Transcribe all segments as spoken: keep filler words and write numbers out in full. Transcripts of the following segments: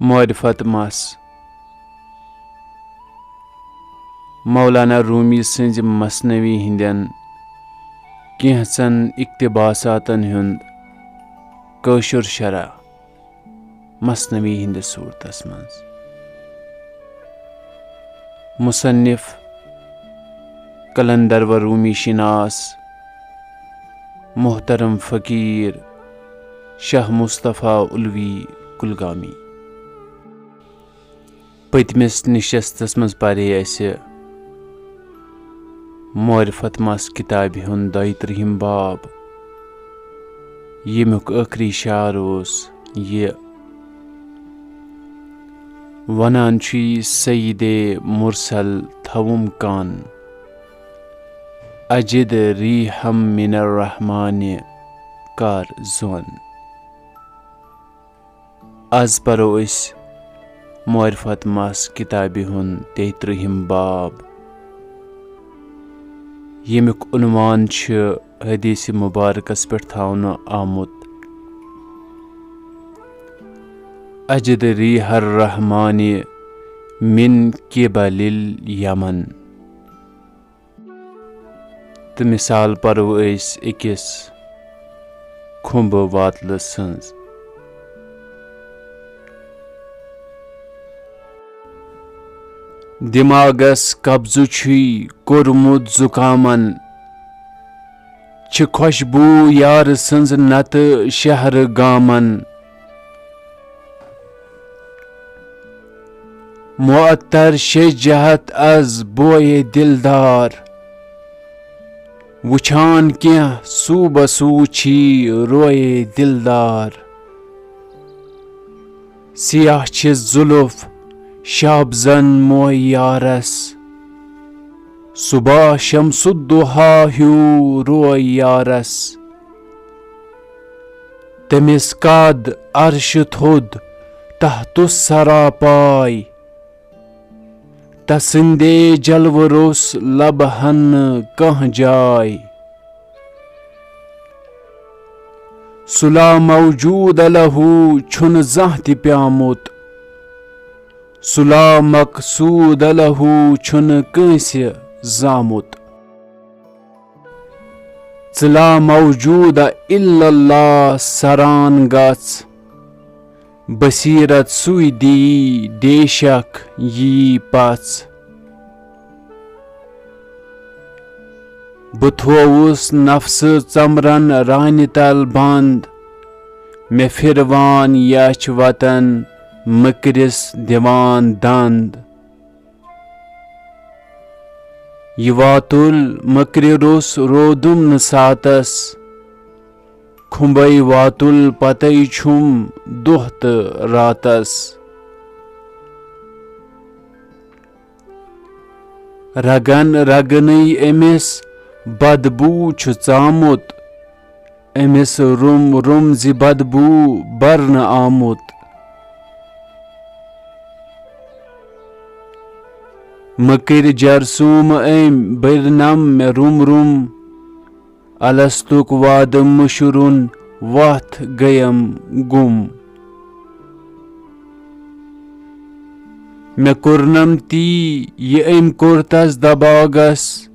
معرفت مس۔ مولانا رومی سٕنٛزِ مثنوی ہٕنٛدٮ۪ن کینٛژن اقتباساتن ہُنٛد کٲشُر شرح مثنوی ہٕنٛدِس صوٗرتس منٛز۔ مصنف قلندر و رومی شناس محترم فقیر شاہ مصطفیٰ علوی کلگامی۔ پٔتمِس نشستس منٛز پرے اسہِ معرفت مس کتابہِ ہُنٛد دۄیہِ ترٛہِم باب، ییٚمیُک ٲخری شعر اوس یہِ، ونان چھُ یہِ سیدِ مرسل تھوم کان، اجد ریحم من الرحمن کار زون۔ از پرو أسۍ معرفت مس کتابہِ ہُنٛد تیٚیہِ ترٛہِم باب، ییٚمیُک عنوان چھُ حدیث مبارکس پٮ۪ٹھ تھاونہٕ آمُت، اجد ریح الرحمن من قبل الیمن۔ تہٕ مثال پرو أسۍ أکِس کھُمبہٕ واتلہٕ سٕنٛز۔ دماغس قبضہٕ چھُے کوٚرمُت زُکامن، چھِ خوشبوٗ یارٕ سٕنٛز نتہٕ شہرٕ گامن۔ معطر شجاعت از بویے دلدار، وچھان کینٛہہ سوٗبہ سوٗ چھی رویے دلدار۔ سیاہ چھِ زُلف شابزن موے یارس، صبح شمس الضحیٰ ہیوٗ روے یارس۔ تٔمِس قد عرشہِ تھوٚد تحت الثری پاے، تسٕنٛدے جلوٕ روٚس لبہٕ ہن نہٕ کانٛہہ جاے۔ سُہ لا موجود لہو چھُنہٕ زانٛہہ تہِ پیومُت، سُہ لا مقصود لہو چھُنہٕ کٲنٛسہِ زامُت۔ ژٕ لا موجود الا اللہ سران گژھ، بصیرت سُے دی ڈیشک یی پژھ۔ بہٕ تھووُس نفسہٕ ژمرن رانہِ تل بند، مےٚ پھِروان یچھ وتن مٔکرِس دِوان دند۔ یہِ واتُل مٔکرِ روٚس رودُم نہٕ ساتس، کھُمبے واتُل پتے چھُم دۄہ تہٕ راتس۔ رگن رگنٕے أمِس بدبوٗ چھُ ژامُت، أمِس روٚم روٚم زِ بدبوٗ برنہٕ آمُت۔ مٔکٕرۍ جرثوم أمۍ بٔرنم مےٚ روٚم روٚم، الستُک وعدٕ مُشرُن وتھ گٔیم گُم۔ مےٚ کوٚرنم تی یہِ أمۍ کوٚر تس دباغس،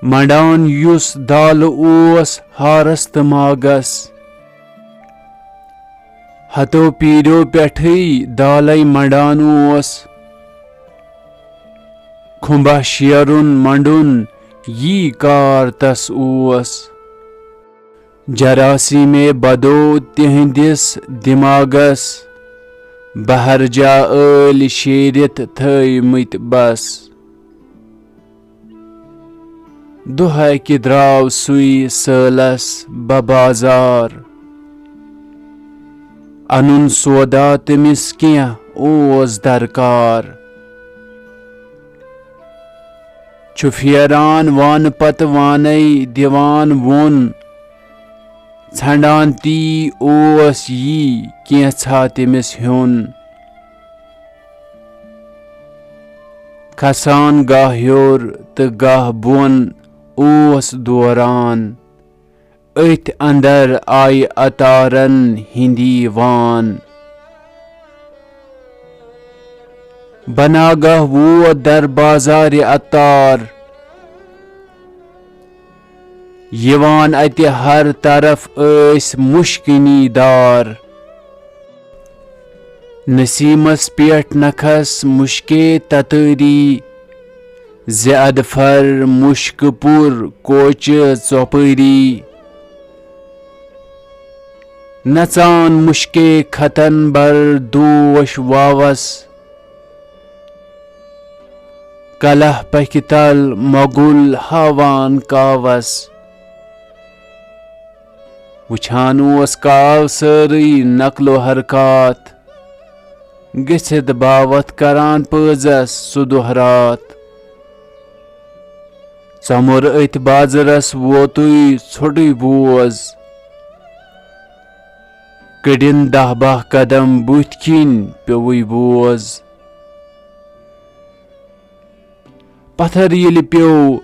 منڈان یُس دالہٕ اوس ہارس تہٕ ماگس۔ ہتو پیٖریو پٮ۪ٹھٕے دالے منڈان اوس، کھُمبہ شیرُن منڈُن یی کار تس اوس۔ جراثیمے بدو تِہنٛدِس دِماغس، بہرجا ٲلۍ شیرِتھ تھٲومٕتۍ بس۔ دۄہ اکہِ درٛاو سُے سٲلس بہ بازار، انُن سودا تٔمِس کینٛہہ اوس درکار۔ چھُ پھیران وانہٕ پتہٕ وانَے دِوان ووٚن، ژھنڈان تی اوس یی کینٛژھا تٔمِس ہیوٚن۔ کھسان گاہ ہیوٚر تہٕ گاہ بۄن اوس دوران، أتھۍ اندر آیہِ عطارن ہِنٛدی وان۔ بناگاہ ووت در بازارِ عطار۔ یِوان اتہِ ہر طرف ٲسۍ مُشکِنی دار۔ نسیمس پٮ۪ٹھ نکھس مُشکے تتٲری، زِ ادفر مُشکہٕ پُر کوچہٕ ژۄپٲری۔ نژان مُشکے ختن بر دوش واوس، کلہ پکہِ تل مۄگُل ہاوان کاوس۔ وٕچھان اوس کاو سٲرٕے نقل و حرکات، گٔژھِتھ باوتھ کران پٲزس سُہ دۄہ راتھ۔ ژۄمُر أتھۍ بازرس ووتُے ژھوٚٹُے بوز، کٔڑِن دَہ باہ قدم بُتھۍ کِنۍ پیوٚوُے بوز۔ پتھر ییٚلہِ پیوٚو،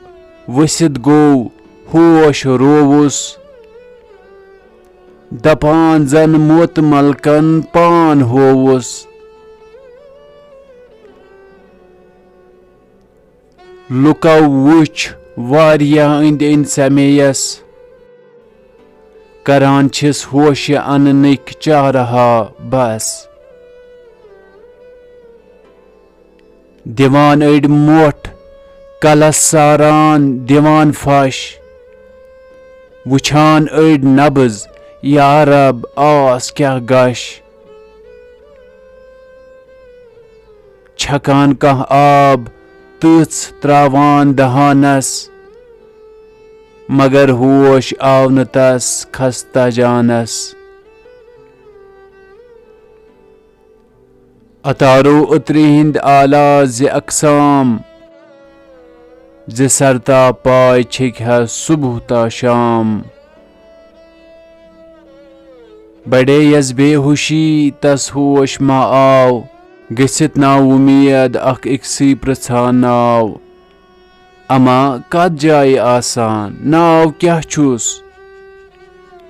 ؤسِتھ گوٚو، ہوش رووُس۔ دپان زن موت ملکن پان ہووُس۔ لُکو وُچھ واریاہ أنٛدۍ أنٛدۍ سمییس، کران چھِس ہوشہِ اننٕکۍ چارہا بس۔ دِوان أڑۍ مۄٹھ، کلس ساران دِوان پھش۔ وٕچھان أڑۍ نبض، یا رب آس کیٛاہ گش۔ چھکان کانٛہہ آب، تٕژھ تراوان دہانس، مگر ہوش آو نہٕ تس خستہ جانس۔ عطارو عطرِ ہٕنٛدۍ آلہ زِ اقسام، زِ سر تا پاے چھیٚکہِ ہا صبح تا شام۔ بڑے یس بے ہوشی تس ہوش ما آو، گٔژھِتھ نا وۄمید اکھ أکسٕے پرژھان ناو۔ اما کتھ جایہِ آسان، ناو کیٛاہ چھُس؟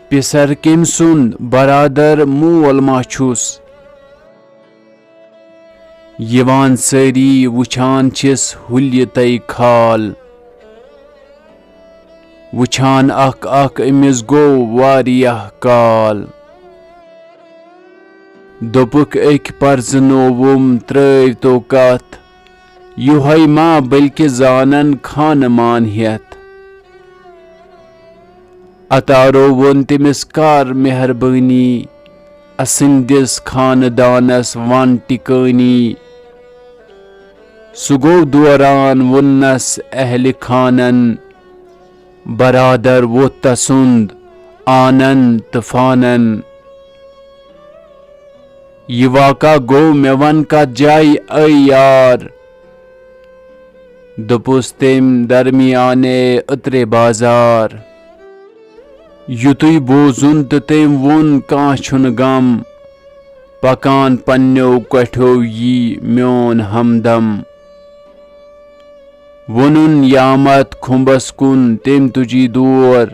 پِسر کٔمۍ سُنٛد برادر مول ما چھُس؟ یِوان سٲری وٕچھان چھِس حُلیہِ تَے کھال۔ وٕچھان اکھ اکھ أمِس گوٚو واریاہ کال۔ دوٚپُکھ أکۍ پرزنووُم ترٛٲوۍ تو کتھ، یُہے ما بلکہِ زانن خانہٕ مان ہٮ۪تھ۔ عطارو ووٚن تٔمِس کر مہربٲنی، اسٕنٛدِس خاندانس ون ٹِکٲنی۔ سُہ گوٚو دوران ووٚننس اہلِ خانن، برادر ووٚتھ تسُنٛد آنن تہٕ فانن۔ یہِ واقعہ گوٚو مےٚ ون کتھ جایہِ اے یار۔ دوٚپُس تٔمۍ درمیانے عطرِ بازار۔ یُتُے بوزُن تہٕ تٔمۍ ووٚن کانٛہہ چھُنہٕ غم، پکان پننیو کۄٹھیو یی میون ہمدم۔ ووٚنُن یامت کھُمبس کُن تٔمۍ تُجی دور،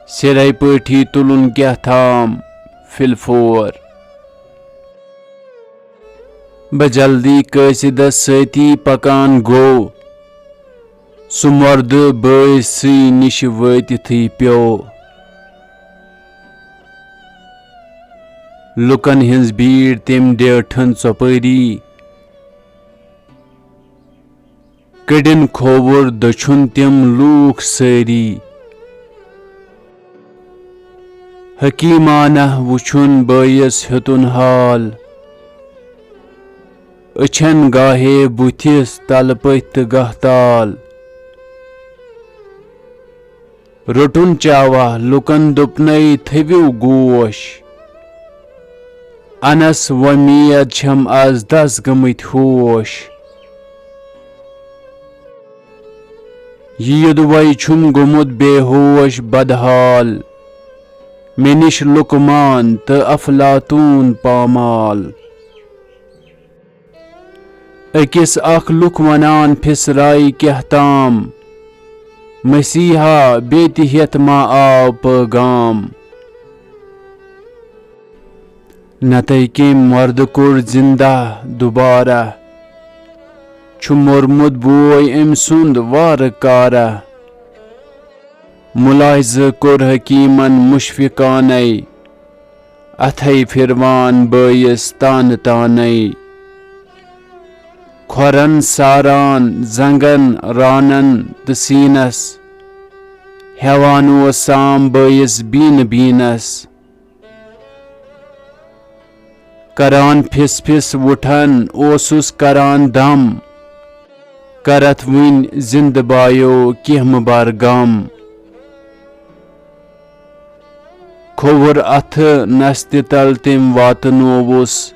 سِرے پٲٹھی تُلُن کیٛاہ تھام فِلفور۔ بہٕ جلدی قٲصدس سۭتی پکان گوٚو، سُہ مردٕ بٲے سٕے نِش وٲتِتھٕے پیوٚو۔ لُکن ہٕنٛز بیٖڑ تٔمۍ ڈیٹھن ژۄپٲری۔ کٔڑِن کھووُر دٔچھُن تِم لوٗکھ سٲری۔ حکیمانہ وُچھُن بٲیِس ہیوٚتُن حال۔ أچھن گاہے بُتھِس تلہٕ پٔتھۍ تہٕ گاہ تال۔ روٚٹُن چاواہ لُکن دوٚپنَے تھٲوِو گوش۔ انس وۄمید چھَم از دس گٔمٕتۍ ہوش۔ یہِ یوٚدوَے چھُم گوٚمُت بے ہوش بدحال۔ مےٚ نِش لقمان تہٕ افلاطون پامال۔ أکِس اکھ لُکھ ونان پھِسراے کیٛاہ تام، مسیحا بیٚیہِ تہِ ہٮ۪تھ ما آو پٲغام۔ نتہٕ کٔمۍ مردٕ کوٚر زندہ دوبارہ؟ چھُ موٚرمُت بوے أمۍ سُنٛد وارٕ کارہ۔ ملاحظہٕ کوٚر حکیمن مشفقانے، اتھے پھروان بٲیِس تانہٕ تانے۔ کھۄرن ساران زنگن رانن تہٕ سیٖنس، ہٮ۪وان اوس سام بٲیِس بیٖنہٕ بیٖنس۔ کران پھِس پھِس وُٹھن اوسُس کران دم، کرتھ وُنۍ زندٕ بایو کینٛہہ مہٕ بر غم۔ کھووُر اتھٕ نستہِ تل تٔمۍ واتنووُس،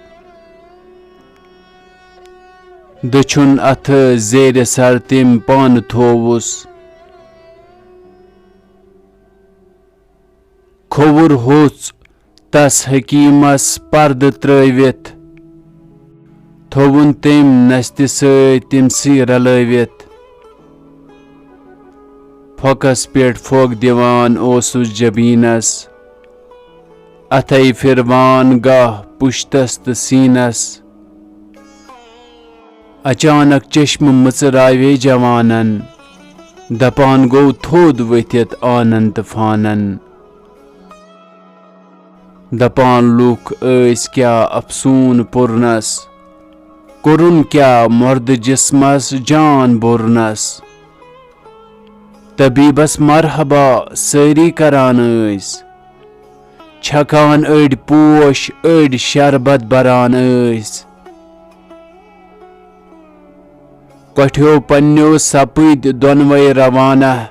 دٔچھُن اتھٕ زیرِ سر تٔمۍ پانہٕ تھووُس۔ کھووُر ہوٚژ تس حکیمس پردٕ ترٲوِتھ، تھووُن تٔمۍ نستہِ سۭتۍ تٔمۍ سٕے رلٲوِتھ۔ پھۄکس پٮ۪ٹھ پھۄکھ دِوان اوسُس جبیٖنس، اتھے پھِروان گاہ پُشتس تہٕ سیٖنس۔ اچانک چشمہٕ مٕژراوے جوانن، دپان گوٚو تھوٚد ؤتھِتھ آنن تہٕ فانن۔ دپان لوٗکھ ٲسۍ کیٛاہ افسوٗن پوٚرنس، کوٚرُن کیٛاہ مردٕ جسمس جان بوٚرنس۔ طبیبس مرحبا سٲری کران ٲسۍ، چھکان أڑۍ پوش أڑۍ شربت بران ٲسۍ۔ کۄٹھیو پننیو سپٕدۍ دۄنوے روانہ،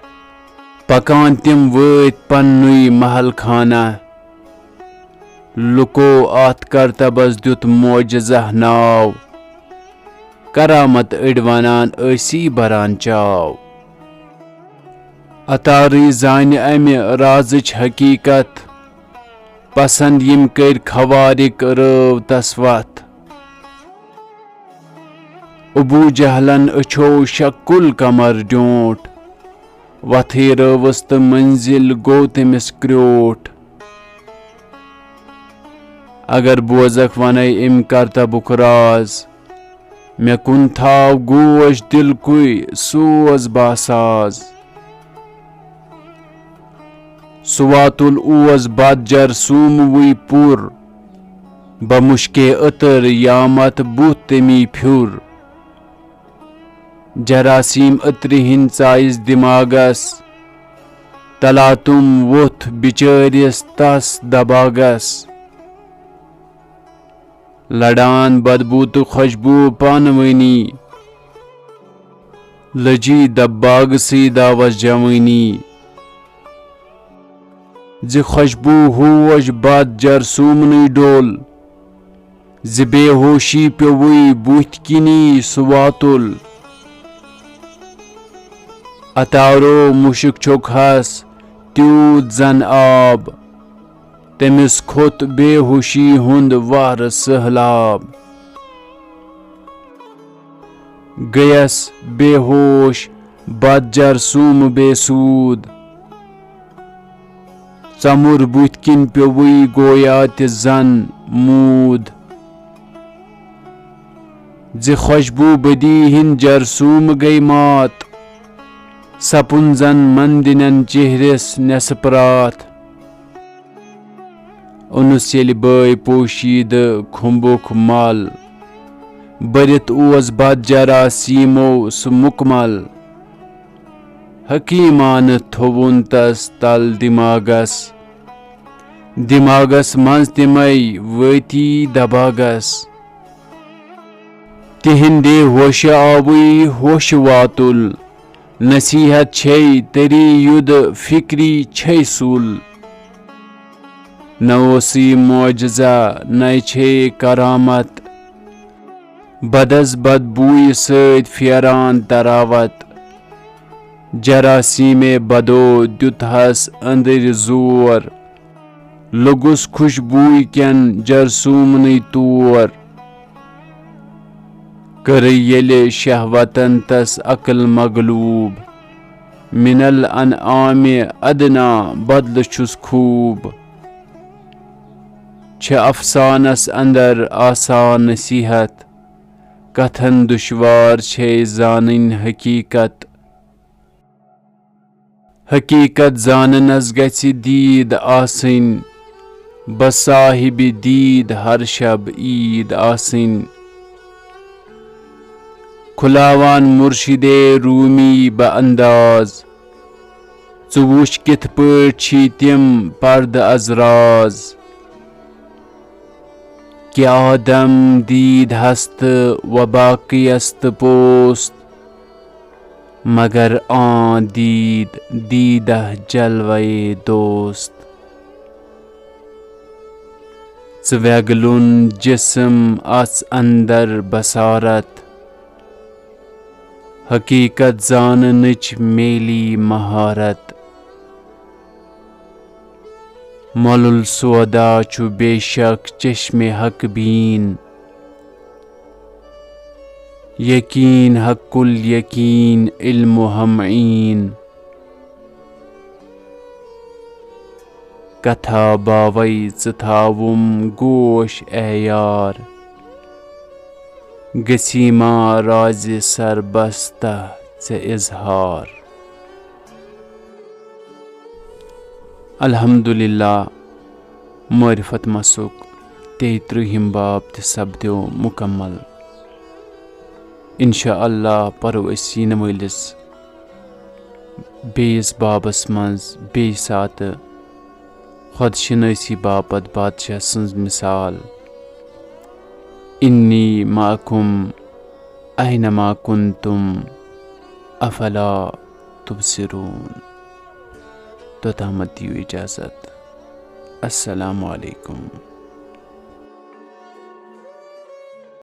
پکان تِم وٲتۍ پننُے محل خانہ۔ لُکو اتھ کرتبس دیُت معجزہ ناو، کرامت أڑۍ ونان ٲسی بران چاو۔ عطارٕے زانہِ امہِ رازٕچ حقیقت، پسند یِم کٔرۍ خوارِک رٲو تس وتھ۔ ابو جہلن أچھو شکل کمر ڈیونٹھ، وتھٕے رٲوٕس تہٕ منزل گوٚو تٔمِس کرٛیوٹھ۔ اگر بوزکھ ونے امہِ کرتبُک راز، مےٚ کُن تھاو گوش دِلکُے سوز باساز۔ سُہ واتُل اوس بد جرثوموٕے پُر، بمُشکے عطر یامت بُتھ تٔمی پھیُر۔ جراثیم عطرِ ہٕنٛدۍ ژایس دِماغس، تلاتُم ووٚتھ بِچٲرِس تس دباغس۔ لڑان بدبو تہٕ خوشبو پانہٕ وٲنی، لٔجی دباغسٕے دعوس جوٲنی۔ زِ خوشبو ہوش بد جرثومنٕے ڈول، زِ بے ہوشی پیوٚوُے بُتھۍ کِنی سُہ واتُل۔ عطارو مُشک چھوٚکہس تیوٗت زن آب، تٔمِس کھوٚت بے ہوشی ہُنٛد وہرٕ سٔہلاب۔ گٔیس بے ہوش بد جرثوم بے سوٗد، ژمُر بُتھۍ کِنۍ پیوٚوُے گویا تہِ زن موٗد۔ زِ خوشبو بدی ہٕنٛدۍ جرثوم گٔے مات، سپُن زن مندِنٮ۪ن چہرِس نٮ۪صٕف راتھ۔ اوٚنُس ییٚلہِ بٲے پوشیدٕ کھُمبُک مل، بٔرِتھ اوس بد جراثیمو سُہ مُکمل۔ حکیمانہٕ تھووُن تس تل دماغس، دماغس منٛز تِمے وٲتی دباغس۔ تِہنٛدِ ہوشہِ آوٕے ہوشہِ واتُل، نصیحت چھے تٔری یُد فکری چھے سُل۔ نہ اوسُے معجزہ نَے چھے کرامت، بدس بدبویہِ سۭتۍ پھیران تراوت۔ جراثیمے بدو دیُتہس أندٕرۍ زور، لوٚگُس خوشبوٗ کٮ۪ن جرثومنٕے تور۔ کٔرٕے ییٚلہِ شہوتن تس عقل مغلوٗب، من الانعام ادنا بدلہٕ چھُس خوٗب۔ چھِ افسانس اندر آسان نصیحت۔ کتھن دُشوار چھے زانٕنۍ حقیقت۔ حقیقت زاننس گژھِ دید آسٕنۍ، بصاحب دید ہر شب عید آسٕنۍ۔ کھلاوان مرشد رومی بہ انداز، ژٕ وُچھ کِتھ پٲٹھۍ چھی تِم پردٕ از راز۔ کہ آدم دید ہست و باقی است پوست، مگر آن دید دیدہ جلوے دوست۔ ژٕ ویگلُن جسم اژ اندر بصارت، حقیقت زاننٕچ میلی مہارت۔ مۄلُل سودا چھُ بے شک چشمِ حق بیٖن، یقین حق الیقین علم و ہم عین۔ کتھا باوے ژٕ تھاوُم گوش اے یار، گژھی ما راز سربستہ ژےٚ اظہار۔ الحمدللہ، معرفت مسُک تیٚیہِ ترٛہِم باب تہِ سپدیو مکمل۔ انشاء اللہ پرو أسۍ یِنہٕ وٲلِس بیٚیِس بابس منٛز بیٚیہِ ساتہٕ خۄدشِنٲسی باپتھ بادشاہ سٕنٛز مثال۔ انی معکم اینما کنتم افلا تبصرون۔ توٚتامَتھ دِیِو اجازت۔ السلام علیکم۔